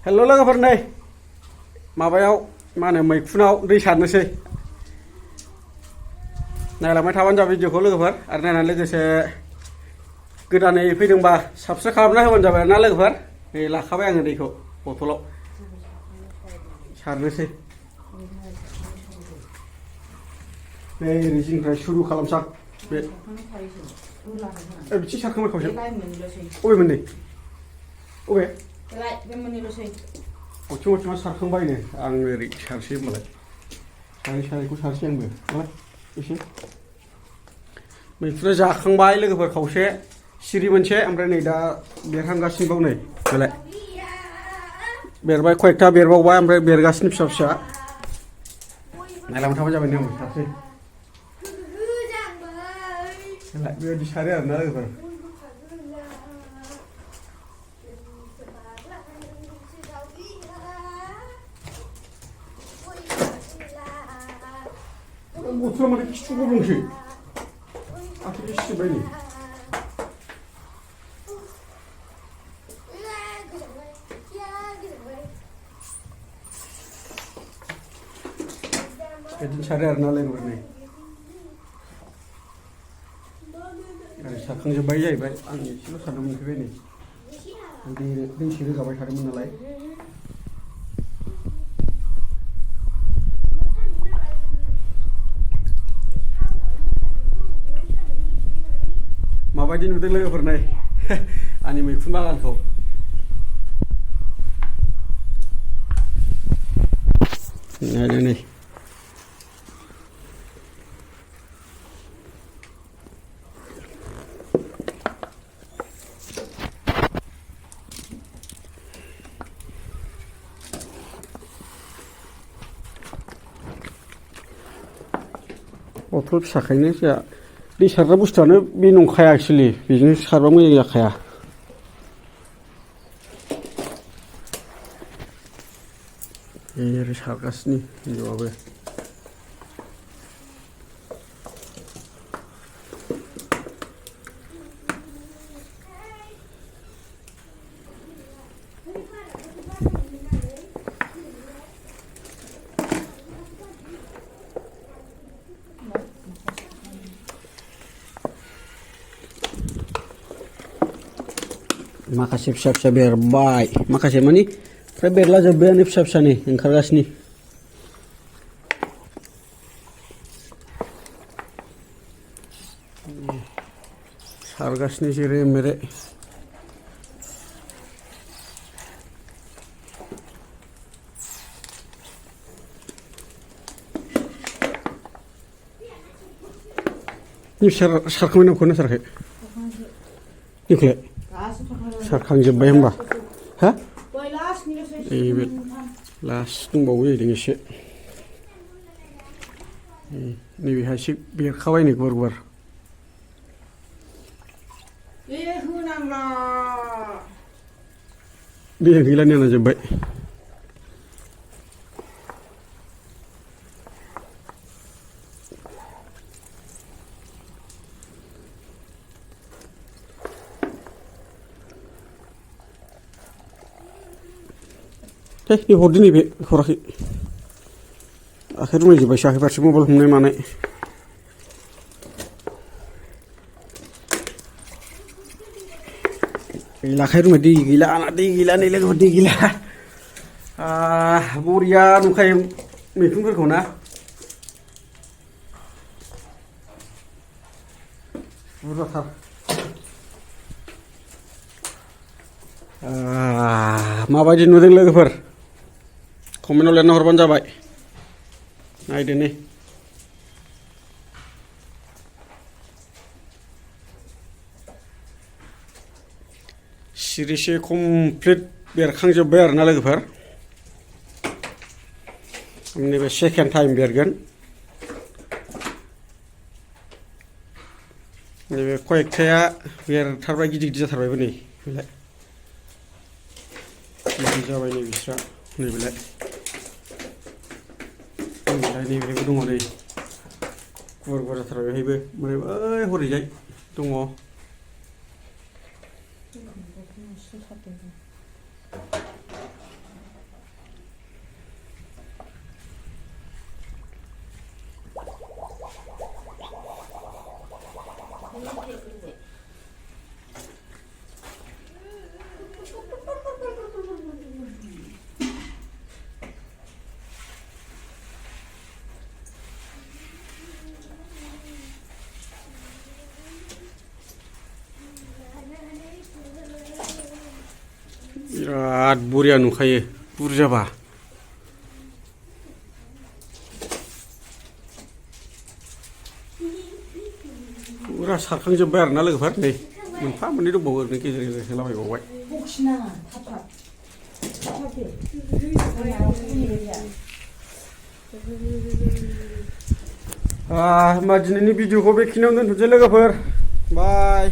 हेल' लोगोफोर नै माबायाव मा होनो मैखुनाव दै सारनोसै नायलांबाय थाबानो जाबाय भिडिअखौ लोगोफोर आरो नायनानै लोगोसे गोदानै फैदोंबा साबस्क्राइब खालामना होबानो जाबाय ना लोगोफोर नै लाखाबाय आङो दैखौ बथलाव सारनोसै नै ओरै जिंनिफ्राय सुरु खालामसां बे बिदि सारखांबाय खावसे अबे मोननै अबे अथिं मा सारखांबायनो आं ओरै सारसै होनबालाय सारायखौ सारसै आंबो एसे मैखुना जाखांबाय लोगोफोर खावसे सिरि मोनसे ओमफ्राय नै दा बेरहांगासिनो बाव नै बेलाय बेरबाय कयेकथा बेरबावबाय ओमफ्राय बेरगासिनो फिसा फिसा नायलांबाय थाबानो जाबाय नै आंबो सारसै बेबायदि सारो आरोना लोगोफोर बथला माने खिथु गुदुंसै आखाइजों सिबाय नै बिदिनो सारो आरोना लोगोफोर नै सारखांजोब्बाय जाहैबाय आं एसेल' सारनो मोनफैबाय नै दैसे रोगाबाय थादोंमोन नालाय माबायदि नुदों लोगोफोर नै आंनि मैखुन बागानखौ नै बथल फिसाखायनो जोंहा दै सारग्रा बुस्थुआनो बे नंखाया एक्सुवेलि बेजों सारबा मोजां जाखाया ओरै सारगासिनो हिनजावाबो माखासे फिसा फिसा बेरबाय माखासे मानि फ्राय बेरला जोब्बायानो फिसा फिसानि ओंखारगासिनो सारगासिनो जेरे मेरे सारखांबाय नामखौनो साराखै निखौलाय सारखांजोब्बाय होनबा हा नैबे लास्ट दंबावो जाहैदों एसे नैबेहा एसे बेरखाबाय नै गुवार गुवार दैया गैला नेना जोब्बाय नै हरदो नैबे हराखै आखाइ रुमायजोब्बायसो आखाइ फारसे मबाइल हमनाय मानाय गैला आखाइ रुमाय दै गैला आंना दै गैला नै लोगोफोर दै गैला बरिया नुखायो मैखुनफोरखौ ना बुरजाथार माबायदि नुदों लोगोफोर कमेन्टआव लिरना हरबानो जाबाय नायदो नै सिरिसे कमप्लिट बेरखांजोब्बाय आरोना लोगोफोर नैबे सेकेन्ड टाइम बेरगोन नैबे कयेकथाया बेरथारबाय गिदिर गिदिर जाथारबायबो नै बेलाय गिदिर जाबाय नै बिस्रा नैबेलाय नैबेहायबो दङ नै गुवार गुवार जाथारबाय बेहायबो ओमफ्राय बै हरैजाय दङ बिराद बरिया नुखायो बुरजाबा फुरा सारखांजोब्बाय आरोना लोगोफोर नै मोनफा मोननै दंबावो ओरैनो गेजेर गेजेर होलाबायबावबाय होमबा दिनैनि भिडिअखौ बेखिनियावनो दोनथ'सै लोगोफोर बाय